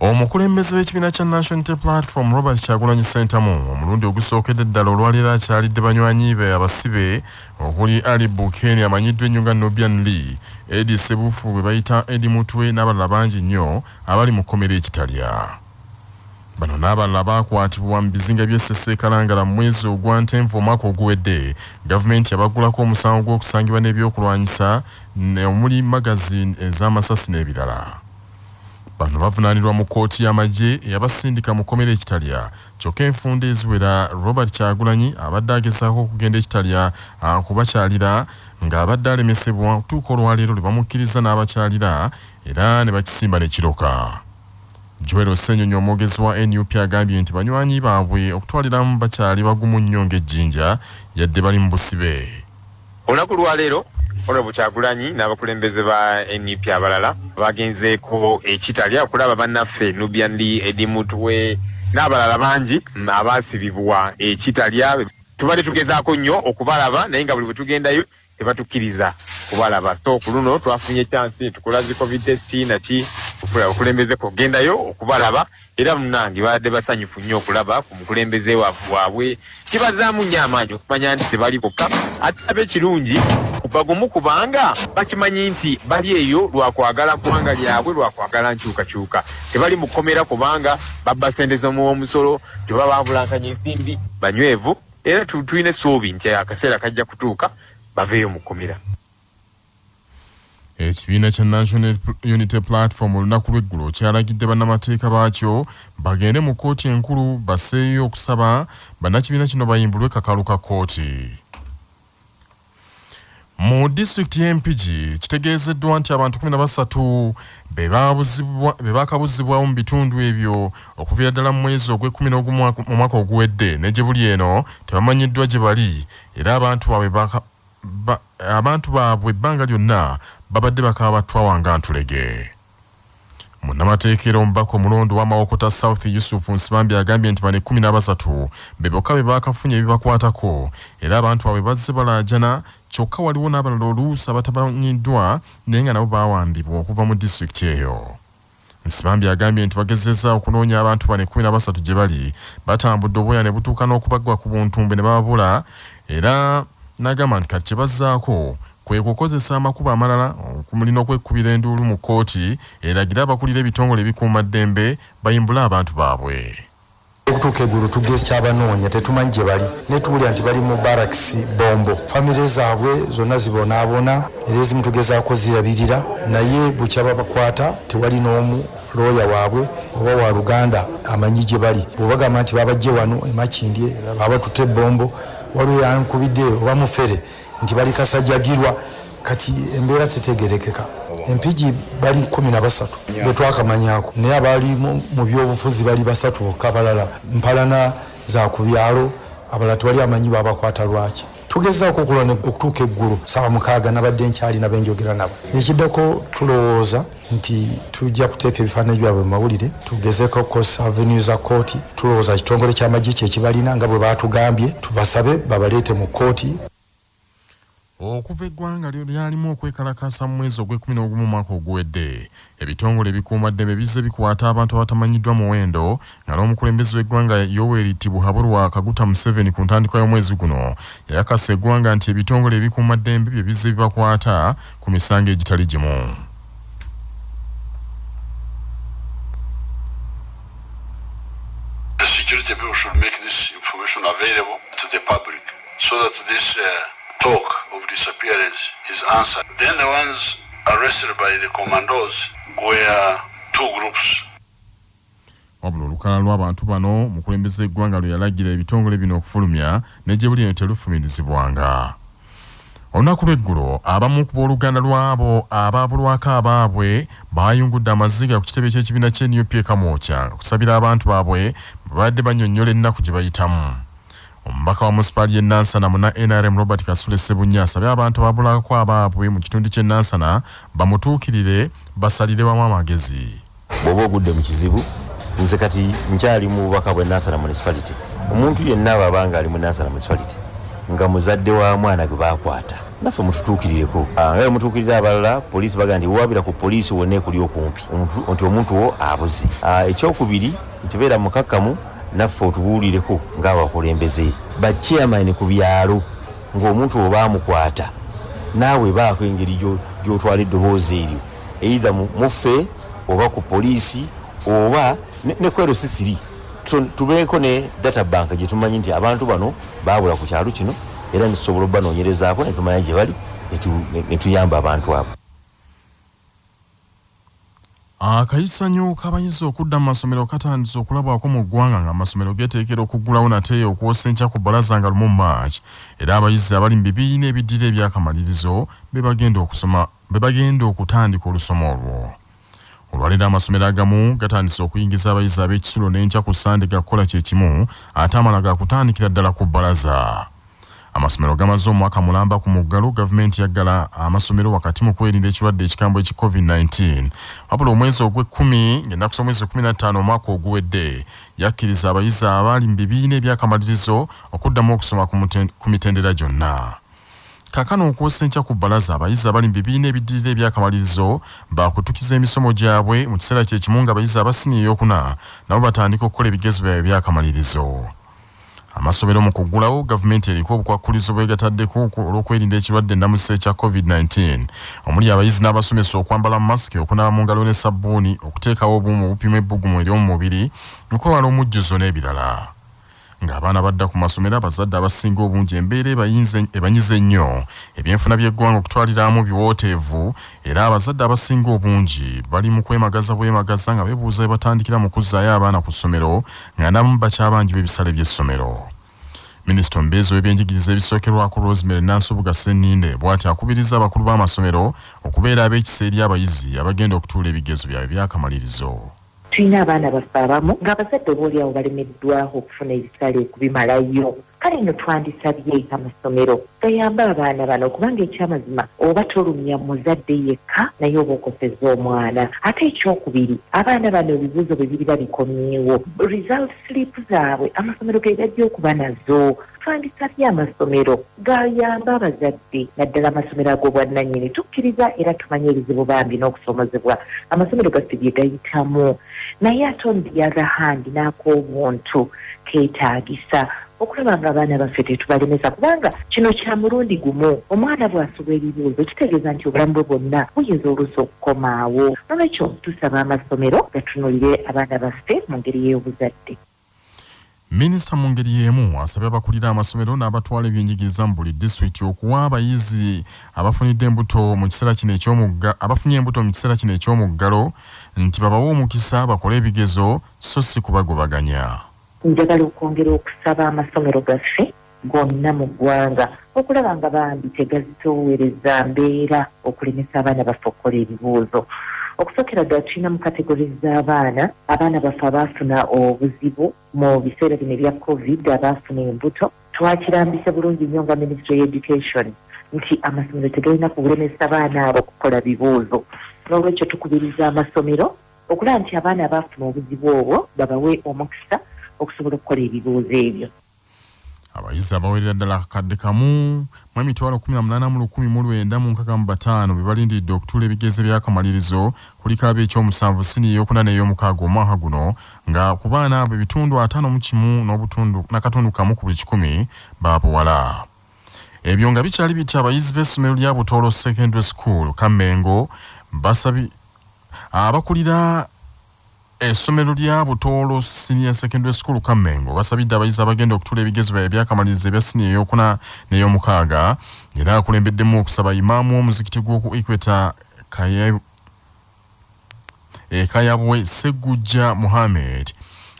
Omukulembeze w'ekibiina kya National Unity Platform Robert Kyagulanyi Ssentamu omulundi ogusookedde ddala olwaleero akyalidde banywanyi be abasibe okuli Ali Bukeni amanyiddwa ennyo nga Nubian Lee, Eddie Ssebufu gwe bayita Eddie Mutwe n'abalala bangi nnyo abali mu kkomera e Kitalya. Bano n'abalala baakwatibwa mu bizinga by'e Ssese e Kalangala mu mwezi ogwa Ntenvu omwaka oguwedde. Gavumenti yabaggulako omusango gw'okusangibwa n'ebyokulwanyisa omuli magazine ez'amasasi n'ebirala. Bano bavunaanirwa mu kkooti y'amagye eyabasindika mu kkomera e Kitalya. Kyokka enfunda eziwera Robert Kyagulanyi abadde agezaako okugenda e Kitalya okubakyalira ng'abadde alemesebwa okutuuka olwaleero lwe bamukkirizza n'abakyalira era ne bakisimba ne kiroka. Joel Ssenyonyi omwogezi wa nup agambye nti banywanyi baabwe okutwaliramu bakyali bagumu nnyo ng'ejjinja yadde bali mu busibe. Olunaku lwaleero Honorable Kyagulanyi n'abakulembeze ba nup abalala bagenzeeko e Kitalya okulaba bannaffe Nubian Lee, Eddie Mutwe n'abalala bangi abaasibibwa e Kitalya. Tubadde tugezaako nnyo okubalaba naye nga buli bwe tugendayo tebatukkiriza kubalaba, so ku luno twafunye chance ne tukola zi covid test naki okulembeze kugendayo okubalaba era munnange babadde basanyufu nnyo okulaba ku mukulembeze waabwe. Kibazaamu nnyo amaanyi okumanya nti tebali bokka, ate abe ekirungi bagumu kubanga bakimanyi nti bali eyo lwa kwagala ggwanga lyabwe, lwa kwagala nkyukakyuka. Tebali mu kkomera kubanga babba ssente z'omuwomusolo, teba babulankanya ensimbi, banywevu era tulina essuubi nti akaseera kajja kutuuka baveeyo mu kkomera. Ekibiina kya National Unity Platform olunaku lw'eggulo kyalagidde bannamateeka baakyo bagende mu kkooti enkulu basseeyo okusaba bannakibiina kino bayimbulwe kakalu ka kkooti. Mu disitulikiti y'e Mpigi kitegeezeddwa nti abantu 13 be baakabuzibwawo mu bitundu ebyo okuviira ddala mu mwezi ogw'ekkumi n'ogumu mu mwaka oguwedde ne gye buli eno tebamanyiddwa gye bali era abantu baabwe abantu baabwe ebbanga lyonna babadde bakaaba twawa nga ntulege. Munnamateeka era omubaka omulonde owa Mawokota South Yusuf Nsibambi agambye nti bano 13 be bokka be baakafunye ebibakwatako era abantu baabwe bazze balaajana kyokka waliwo n'abalala oluusi abatamanyiddwa naye nga nabo baawambibwa okuva mu disitulikiti eyo. Nsibambi agambye nti bagezezza okunoonya abantu bano 13 gye bali batambudde obwoya ne butuuka n'okubagwa ku buntumbwe ne bababula era n'agamba nti kati kye bazzaako kwe kukozesa amakubo amalala okumuli n'okwekubira enduulu mu kkooti eragire abakulira ebitongole ebikuumaddembe bayimbule abantu baabwe. Okutuuka eggulo tugekyabanoonya tetumanyi gye bali naye tuwulira nti bali mu barracks Bombo. Famire zaabwe zonna zibonaabona era ezimu tugezaako zirabirira naye bukya babakwata tewali n'omu looya waabwe oba wa luganda amanyi gye bali. Bw'obagamba nti babaggye wano e Makindye babatutte e Bombo, waliwo eyankubidde oba mufere nti bali Kasajjagirwa kati embeera tetegerekeka. Empigi bali 13 betwakamanyako naye abali mu byobufuzi bali basatu bokka, abalala mpalana za ku byalo, abalala tewali amanyi babakwata lwaki. Tugezaako okulwana okutuuka eggulo ssaawa 6 nabadde nkyalina be njogera nabo. Ekiddako tulowooza nti tujja kuteeka ebifaananyi byabwe mu mawulire tugezeeko okukozesa avenue za kkooti. Tulowooza kitongole ky'amagye kye kibalina nga bwe baatugambye tubasabe babaleete mu kkooti. Okuva eggwanga lyalimu okwekalakaasa mu mwezi ogw'ekkumi n'ogumu omwaka oguwedde, ebitongole ebikuumaddembe bizze bikwata abantu abatamanyiddwa muwendo nga n'omukulembeze w'eggwanga Yoweri Tibuhaburwa Kaguta Museveni ku ntandikwa y'omwezi guno yakakasa eggwanga nti ebitongole ebikuumaddembe bye bizze bibakwata ku misango egitali gimu. The security people should make this information available to the public so that this talk of disappearance is answered. Then the ones arrested by the commandos were two groups. Wabula olukalala lw'abantu bano omukulembeze w'eggwanga lwe yalagira ebitongole bino okufulumya ne gye buli eno terufumirizibwanga. Olunaku lw'eggulo abamu ku booluganda lw'abo abaabulwako abaabwe baayungudde amaziga ku kitebe ky'ekibiina kya nup e Kamwokya okusabira abantu baabwe bwe babadde bannyonnyola ennaku gye bayitamu. Omubaka wa Munisipaali y'e Nansana munna nrm Robert Kasule Ssebunnya asabye abantu ababulako abaabwe mu kitundu ky'e Nansana bamutuukirire basalire wamu amagezi. Bw'oba ogudde mu kizibu, nze kati nkyali mu bubaka bw'e Nansana Municipality, omuntu yenna bw'aba ng'ali mu Nansana Municipality nga muzadde wa mwana gwe baakwata, Naffe mututuukirireko nga mutuukirira abalala. Poliisi baga nti wabira ku poliisi wonna ekuli okumpi nti omuntu wo abuze. Ekyokubiri nti beera mukakkamu, naffe otubuulireko ng'abakulembeze ba chairman ku byalo ng'omuntu oba amukwata, naawe baako engeri gy'otwala eddoboozi eryo, either muffe oba ku poliisi oba ne ku LC3. Tubeeko ne data bank gye tumanyi nti abantu bano baabula ku kyalo kino, era netusobola obanoonyerezaako ne tumanya gye bali ne tuyamba abantu abo. Akayisanyo k'abayizi okudda mu masomero katandise okulabwako mu ggwanga, ng'amasomero geeteekera okuggulawo nate okwosa enkya ku bbalaza nga 1 March, era abayizi abali mu bibiina ebiddira ebyakamalirizo be bagenda okusoma, be bagenda okutandika olusoma olwo. Olwaleero amasomero agamu gatandise okuyingiza abayizi ab'ekisulo, n'enkya ku Ssande gakukola kye kimu, ate amalala gakutandikira ddala ku bbalaza. Amasomero gamaze omwaka mulamba ku muggalo. Gavumenti yaggala amasomero wakati mu kwerinda ekirwadde ekikambwe eki COVID-19, wabula omwezi ogw'ekkumi ng'ennaku z'omwezi 15 omwaka oguwedde yakkiriza abayizi abaali mu bibiina ebyakamalirizo okuddamu okusoma ku mitendera gyonna. Kaakano okwosa enkya ku bbalaza, abayizi abali mu bibiina ebiddirira ebyakamalirizo bakutukiza emisomo gyabwe mu kiseera kye kimu ng'abayizi aba siniya ey'okuna nabo batandika okukola ebigezo byabwe ebyakamalirizo. Amasomero mu kuggulawo, gavumenti eriko obukwakkulizo bwegataddeko olw'okwerinda ekirwadde ennamusa ekya COVID-19, omuli abayizi n'abasomesa okwambala masiki, okunaaba mu ngalo ne sabbuuni, okuteekawo obuuma obupima ebbugumu ery'omu mubiri, okwewala omujjuzo n'ebirala. Ng'abaana badda ku masomero, abazadde abasinga obungi embeera ebanyize nnyo. Ebyenfuna by'eggwanga okutwaliramu biwooteevu, era abazadde abasinga obungi bali mu kwemagaza bwemagaza nga beebuuza bwe batandikira mu kuzzaayo abaana ku ssomero, nga n'abamu bakyabanjibwa ebisale by'essomero. Minisita omubeezi w'ebyenjigiriza ebisookerwako, Rosemary Nansubuga Sseninde, bw'ati akubiriza abakulu b'amasomero okubeera ab'ekisa eri abayizi abagenda okutuula ebigezo byabwe byakamalirizo. Tulina abaana baffe abamu ng'abazadde oba oliawo balemeddwa okufuna ebisale kubimalayo. Kale nno twandisabye amasomero gayambe abaana bano, kubanga ekyamazima oba tolumya muzadde yekka, naye oba okosezza omwana. Ate ekyokubiri, abaana bano ebibuuzo bwe biriba bikomyewo, result slip zaabwe amasomero ge gajja okuba nazo. Twandisabye amasomero gayambe abazadde, naddala amasomero ag'obwannannyini. Tukkiriza era tumanye ebizibu bambi n'okusomozebwa amasomero gaffe bye gayitamu, naye ate on the other hand n'ak'obuntu keetaagisa okulaba nga abaana baffe tetubalemesa, kubanga kino kya mulundi gumu. Omwana bw'asubwa ebibuuzo kitegeeza nti obulamu bwe bwonna buyinza oluusi okukomaawo. Nolwekyo tusaba amasomero gatunulire abaana baffe mu ngeri y'obuzadde. Minisita mu ngeri y'emu asabye abakulira amasomero n'abatwala ebyenjigiriza mu buli disitulikiti okuwa abayizi abafunidde embuto mu kiseera kino eky'omugga, abafunye embuto mu kiseera kino eky'omuggalo, nti babawe omukisa bakole ebigezo so si kubagobaganya. Njagala okwongera okusaba amasomero gaffe gonna mu ggwanga okulaba nga bambi tegazitoowereza mbeera okulemesa abaana baffe okukola ebibuuzo. Okusookera ddala tulina mu categories z'abaana, abaana baffe abaafuna obuzibu mu biseera bino ebya COVID, abaafuna embuto. Twakirambise bulungi nnyo nga Ministry Education nti amasomero tegalina kulemesa baana abo kukola bibuuzo. N'olwekyo tukubiriza amasomero okulaba nti abaana abaafuna obuzibu obwo babawe omukisa okusobola okukola ebibuuzo ebyo. Abayizi abawerera ddala 1,018,965 be balindiridde okutuula ebigezo ebyakamalirizo, kuliko ab'ekyomusanvu, siniya ey'okuna n'ey'omukaaga omwaka guno, nga ku baana abo 51 n'obutundu n'akatundu kamu ku buli kikumi baabuwala. Ebyo nga bikyali bitya, abayizi b'essomero lya Butoolo Secondary School Kammengo basabi abakulira essomero lya Butoolo Senior Secondary School Kammengo basabidde abayizi abagenda okutuula ebigezo byabwe ebyakamalirizo ebya siniya ey'okuna n'ey'omukaaga, era akulembeddemu okusaba imaamu w'omuzikiti gw'oku Equator Kayabwe Ssegujja Muhammed,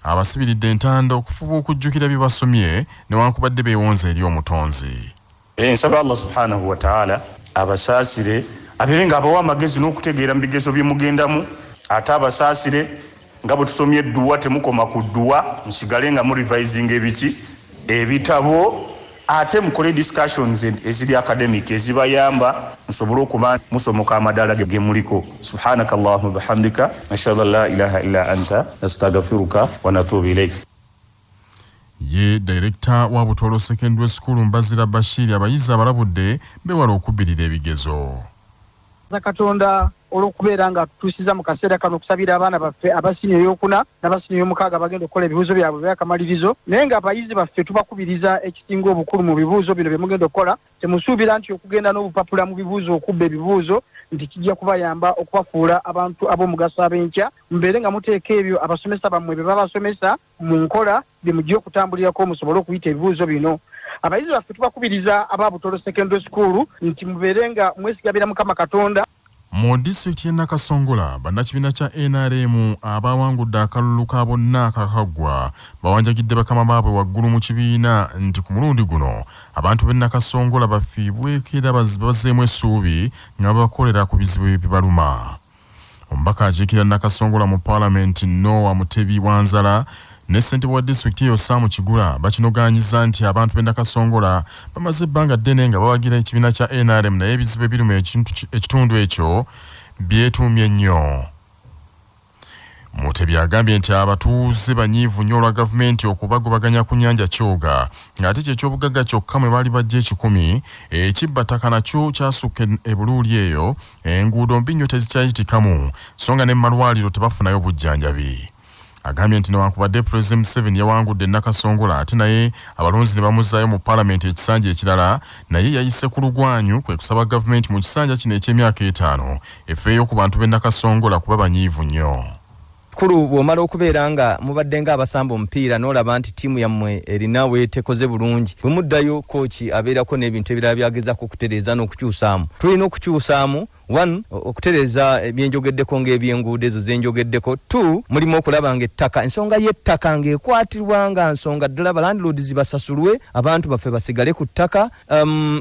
abasibiridde entanda okufuba okujjukira bye basomye newankubadde beewonze eri Omutonzi. Nsaba Allah subhanahu wataala abasaasire, abeere nga abawa amagezi n'okutegeera mu bigezo bye mugendamu, ate abasaasire nga bwe tusomye edduwa. Temukoma ku dduwa, musigale nga murevisinga ebiki ebitabo, ate mukole discussions eziri academic ezibayamba musobole okuba musomoka amadaala ge muliko. Subhanaka allahuma bihamdika, nashhadu an la ilaha illa anta, nastagfiruka wa natubu ilaik. Ye Dayirekita wa Butoolo Secondary School Mbazira Bashir abayizi abalabudde beewale okubbirira ebigezo. Twebaza Katonda olw'okubeera nga atutuusizza mu kaseera kano okusabira abaana baffe aba siniya ey'okuna n'aba siniya ey'omukaaga abagenda okukola ebibuuzo byabwe eby'akamalirizo. Naye nga abayizi baffe tubakubiriza ekisinga obukulu mu bibuuzo bino bye mugenda okukola, temusuubira nti okugenda n'obupapula mu bibuuzo okubba ebibuuzo nti kijja kubayamba okubafuula abantu ab'omugaso ab'enkya. Mubeere nga muteeka ebyo abasomesa bammwe bye babasomesa mu nkola bye mujja okutambulirako musobole okuyita ebibuuzo bino. Abayizi baffe tubakubiriza aba Butolo Secondary School nti mubeere nga mwesigabira Mukama Katonda. Mu disitulikiti y'e Nakasongola, bannakibiina kya nrm abaawangudde akalulu ka bonna akakaggwa bawanjagidde bakama baabwe waggulu mu kibiina nti ku mulundi guno abantu b'e Nakasongola bafiibweko era babazzeemu essuubi nga babakolera ku bizibu ebibaluma. Omubaka akiikirira Nakasongola mu Palamenti Noah Mutebi Wanzala ne ssentebe wa disitulikiti eyo Sam Kigula bakinogaanyizza nti abantu b'e Nakasongola bamaze ebbanga ddene nga bawagira ekibiina kya nrm naye ebizibu ebiruma ekitundu ekyo byetuumye nnyo. Mutebi agambye nti abatuuze banyiivu nnyo olwa gavumenti okubagobaganya ku nnyanja Kyoga ng'ate kye kyobugagga kyokka mwe baali baggya ekikumi, ekibba ttaka nakyo kyasukka e Buluuli eyo, enguudo mbi nnyo tezikyayitikamu so nga ne mu malwaliro tebafunayo bujjanjabi. Agambye nti newankubadde Pulezidenti Museveni yawangudde e Nakasongola ate naye abalonzi ne bamuzzaayo mu palamenti ekisanja ekirala naye yayise ku lugwanyu kwe kusaba gavumenti mu kisanja kino eky'emyaka etaano efeeyo ku bantu b'e Nakasongola kuba banyiivu nnyo. Kikulu bw'omala okubeera nga mubadde ng'abasamba omupiira n'olaba nti ttiimu yammwe erina w'etekoze bulungi, bwe muddayo kkooki abeerako n'ebintu ebirala by'agezaako okutereeza n'okukyusaamu. Tulina okukyusaamu One, okutereeza bye njogeddeko ng'ebyenguudo ezo ze njogeddeko. Two, mulimu okulaba ng'ettaka, ensonga y'ettaka ng'ekwatirwa nga nsonga ddala, ba landlords basasulwe, abantu baffe basigale ku ttaka,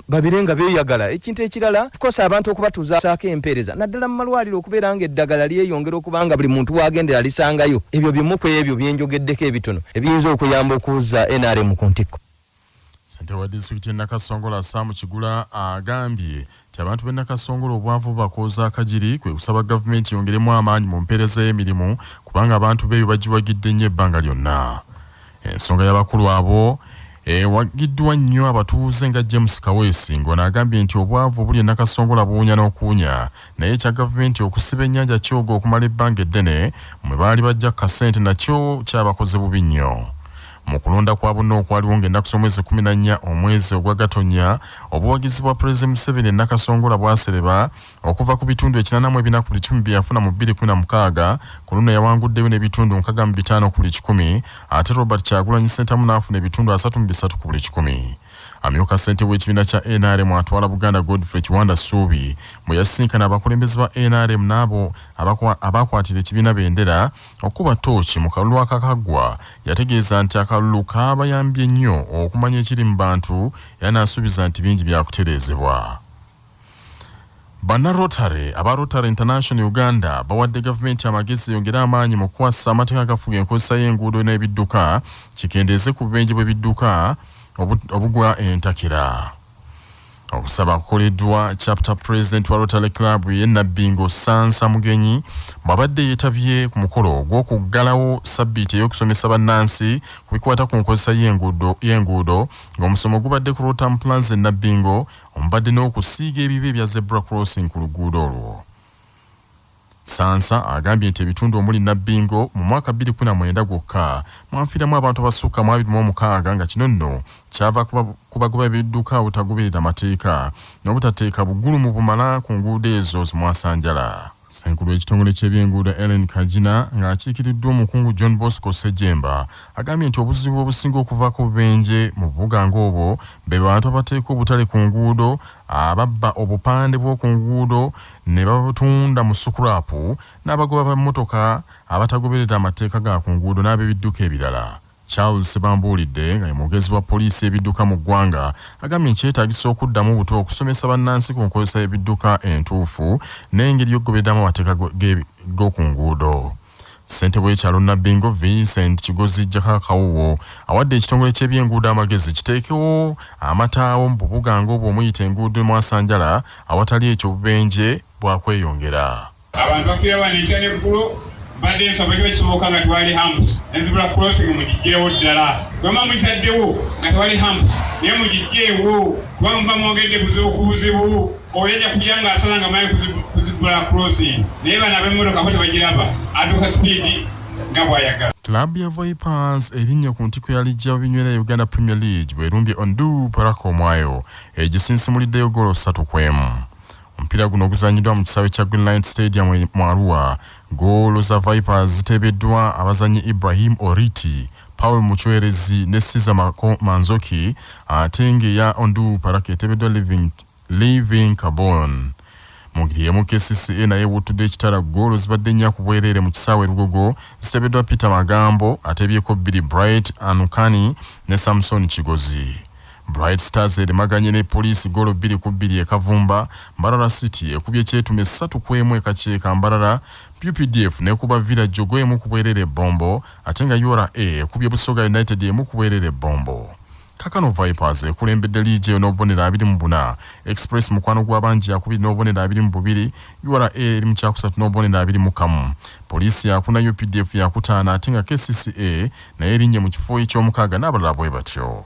babeere nga beeyagala. Ekintu ekirala, of course abantu okubatuuzaako empeereza naddala mu malwaliro okubeera ng'eddagala lyeyongera okuba nga buli muntu w'agendera alisangayo. Ebyo bimu ku ebyo bye njogeddeko ebitono ebiyinza okuyamba okuzza nrm ku ntikko. Ssentebe wa disitulikiti y'e Nakasongola Sam Kigula agambye nti abantu b'e Nakasongola obwavu bubakooza akajiri kwe kusaba gavumenti eyongeremu amaanyi mu mpeereza y'emirimu kubanga abantu b'eyo bagiwagidde nnyo ebbanga lyonna. Ensonga y'abakulu abo ewagiddwa nnyo abatuuze nga James Kaweesi ng'ono agambye nti obwavu obuli e Nakasongola buwunya n'okuwunya naye ekya gavumenti okusiba ennyanja Kyoga okumala ebbanga eddene mwe baali baggya ku kasente nakyo kyabakoze bubi nnyo. Mu kulonda kwa bonna okwaliwo ng'ennaku z'omwezi 14 omwezi ogwa Gatonnya, obuwagizi bwa Pulezidenti Museveni e Nakasongola bwasereba okuva ku bitundu 84 ku buli kikumi bye yafuna mu bbiri kkumi na mukaaga, ku luno yawanguddeyo n'ebitundu 65 ku buli kikumi ate Robert Kyagulanyi Ssentamu n'afuna ebitundu 33 ku buli kikumi. Amyuka ssentebe w'ekibiina kya nrm atwala Buganda Godfrey Kiwanda Ssuubi bwe yasisinkana abakulembeze ba nrm n'abo abaakwatira ekibiina bendera okukuba ttooci mu kalulu akakaggwa yategeeza nti akalulu kaabayambye nnyo okumanya ekiri mu bantu era n'asuubiza nti bingi byakutereezebwa. Banna Rotary aba Rotary International Uganda bawadde gavumenti amagezi eyongere amaanyi mu kukwasisa amateeka agafuga enkozesa y'enguudo n'ebidduka kikendeeze ku bubenje bw'ebidduka obugwa entakera. Okusaba kukoleddwa Chapter President wa Rotary Club ye Nabbingo Ssansa Mugenyi bw'abadde yeetabye ku mukolo gw'okuggalawo ssabbiiti ey'okusomesa bannansi ku bikwata ku nkozesa y'enguudo ng'omusomo gubadde ku Rotam Plaza e Nabbingo omubadde n'okusiiga ebiba ebya Zebra Crossing ku luguudo olwo. Ssansa agambye nti ebitundu omuli Nabbingo mu mwaka 2019 gwokka mwafiiramu abantu abasukka mu 26 nga kino nno kyava ku bagoba b'ebidduka obutagoberera mateeka n'obutateeka bugulumu bumala ku nguudo ezo zimwasanjala. Ssenkulu w'ekitongole ky'ebyenguudo Ellen Kagina ng'akiikiriddwa omukungu John Bosco Ssejjemba agambye nti obuzibu obusinga okuvaako obubenje mu bubuga ng'obwo be bantu abateeka obutale ku nguudo, ababba obupande bw'oku nguudo ne babutunda mu sukulaapu n'abagoba ba mmotoka abatagoberera amateeka ga ku nguudo n'ab'ebidduka ebirala. Charles Ssebambuulidde nga ye mwogezi wa poliisi y'ebidduka mu ggwanga agambye nti kyetaagisa okuddamu buto okusomesa bannansi ku nkozesa y'ebidduka entuufu n'engeri y'okugobereramu amateeka g'oku nguudo. Ssentebe w'ekyalo Nabbingo, Vincent Kigozi Jakaka Kawuwo awadde ekitongole ky'ebyenguudo amagezi kiteekewo amataawo mu bubuga ng'obwo omuyita enguudo mwasanjala awatali ekyo obubenje bwakweyongera. Abantu bafiira wano enkya n'eggulo Mbadde nsaba kiba kisoboka nga tewali humps, ne zebra crossing mugigyewo ddala. Bwema mugitaddewo nga tewali humps, naye mugigyewo, kubanga muba mwongedde buzibu ku buzibu. Oli ajja kujja ng'asala nga manyi ku zebra crossing, naye bano ab'emmotoka bo tebagiraba, adduka sipiidi nga bw'ayagala. Club ya Vipers erinnya ku ntikko ya liigi ya binywera ya Uganda Premier League bw'erumbye Ondu Paraka Omwayo egisinsimuliddeyo ggoolo 3-1. Omupiira guno oguzanyiddwa mu kisaawe kya Greenlight Stadium mu Arua. Ggoolo za Vipers ziteebeddwa abazannyi Ibrahim Oriti, Paul Muchwerezi ne Cesar Manzoki, ate ng'eya Ondu Paraka eteebeddwa Living Carbon. Mu ngeri y'emu KCCA naye ewuttudde ekitala, ggoolo zibadde 4-0 mu kisaawe e Lugogo, ziteebeddwa Peter Magambo ateebyeko 2, Bright Anukani ne Samson Kigozi. Bright Stars eremaganye ne Poliisi ggoolo 2-2 e Kavumba. Mbarara City ekubye Kyetume 3-1 e Kakyeka Mbarara. UPDF n'ekuba Villa Jogo 1-0 e Bombo, ate nga URA ekubye Busoga United 1-0 e Bombo. Kakano Vipers ekulembedde liigi eyo n'obubonero 24. Express mukwano gw'abangi yakubiri n'obubonero 22. URA eri mu kyakusatu n'obubonero 21. Poliisi yakuna, UPDF yakutaano, ate nga KCCA naye erinnye mu kifo ekyomukaaga n'abalala bwe batyo.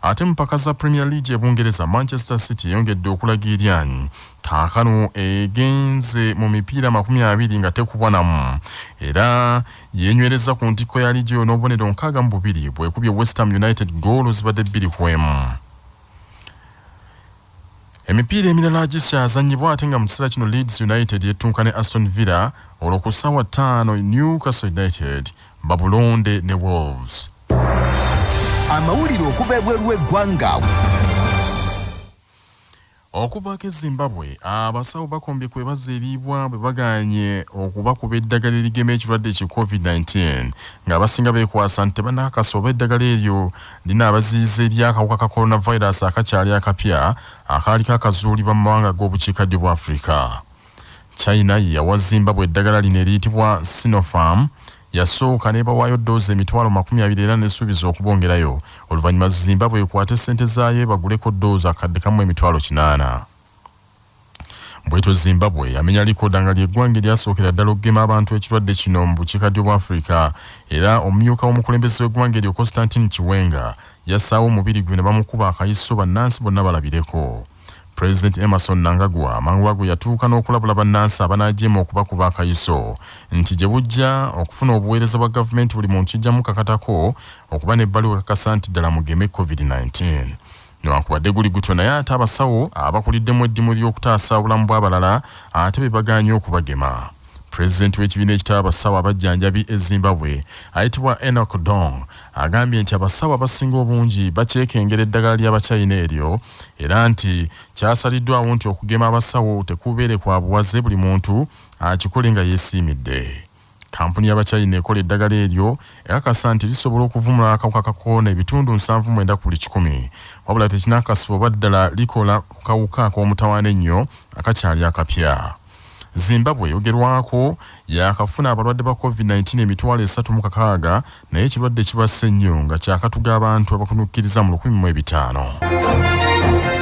Ate mu mpaka za Premier League e Bungereza, Manchester City eyongedde okulaga eryanyi. Kaakano egenze mu mipiira 20 nga tekubwa namu, era yenywereza ku ntikko ya liigi eyo n'obubonero 62 bwekubye West Ham United goolo zibadde 2-1. Emipiira emirala gikyazannyibwa, ate nga mu kiseera kino Leeds United ettunka ne Aston Villa, olwo ku ssaawa 5 Newcastle United babulonde ne Wolves. Amawulire okuva ebweru w'eggwanga. Okuvaako e Zimbabwe, abasawo bakombye kwebaza eriibwa bwe baganye okubakuba eddagala erigema ekirwadde ki COVID-19, ng'abasinga beekwasa nti tebannakakasa oba eddagala eryo linaabaziyiza eri akawuka ka coronavirus akakyali akapya akaaliko akazuulibwa mu mawanga g'obukiikaddyo bwa Afrika. China ye yawa Zimbabwe eddagala lino eriyitibwa Sinopharm. Yasooka n'ebawaayo ddoozi 20,000 era nesuubiza okubongerayo oluvannyuma Zimbabwe ekwate ssente zaayo ebaguleko ddoozi 1 800,000. Bwetyo Zimbabwe yamenya likoda nga lyeggwanga eryasookera ddala okugema abantu ekirwadde kino mu bukiikaddyo bwa Afrika. Era omumyuka w'omukulembeze w'eggwanga eryo Constantine Chiwenga yassaawo omubiri gwe ne bamukuba akayiso bannansi bonna balabireko. President Emmerson Mnangagwa amangu ago yatuuka n'okulabula bannansi abanaajeema okubakuba akayiso nti gye bujja okufuna obuweereza bwa gavumenti buli muntu kijjamu kakatako okuba n'ebbaluwa ekakasa nti ddala mugeme COVID-19. Newankubadde guli gutyo, naye ate abasawo abakuliddemu eddimu ly'okutaasa obulamu bw'abalala ate be bagaanye okubagema. Pulezidenti w'ekibiina ekitaba abasawo abajjanjabi e Zimbabwe ayitibwa Enoch Dong agambye nti abasawo abasinga obungi bakyekengera eddagala ly'Abachina eryo, era nti kyasaliddwawo nti okugema abasawo tekubeere kwa buwaze, buli muntu akikole nga yeesiimidde. Kampuni y'Abachina ekola eddagala eryo ekakasa nti lisobola okuvumula akawuka ka korona ebitundu 79 ku buli kikumi, wabula tekinakasibwa oba ddala likola ku kawuka ak'omutawaana ennyo akakyali akapya. Zimbabwe eyogerwako yakafuna abalwadde ba COVID-19 360,000, naye ekirwadde kibasse nnyo nga kyakatuga abantu abakunukkiriza mu 1500.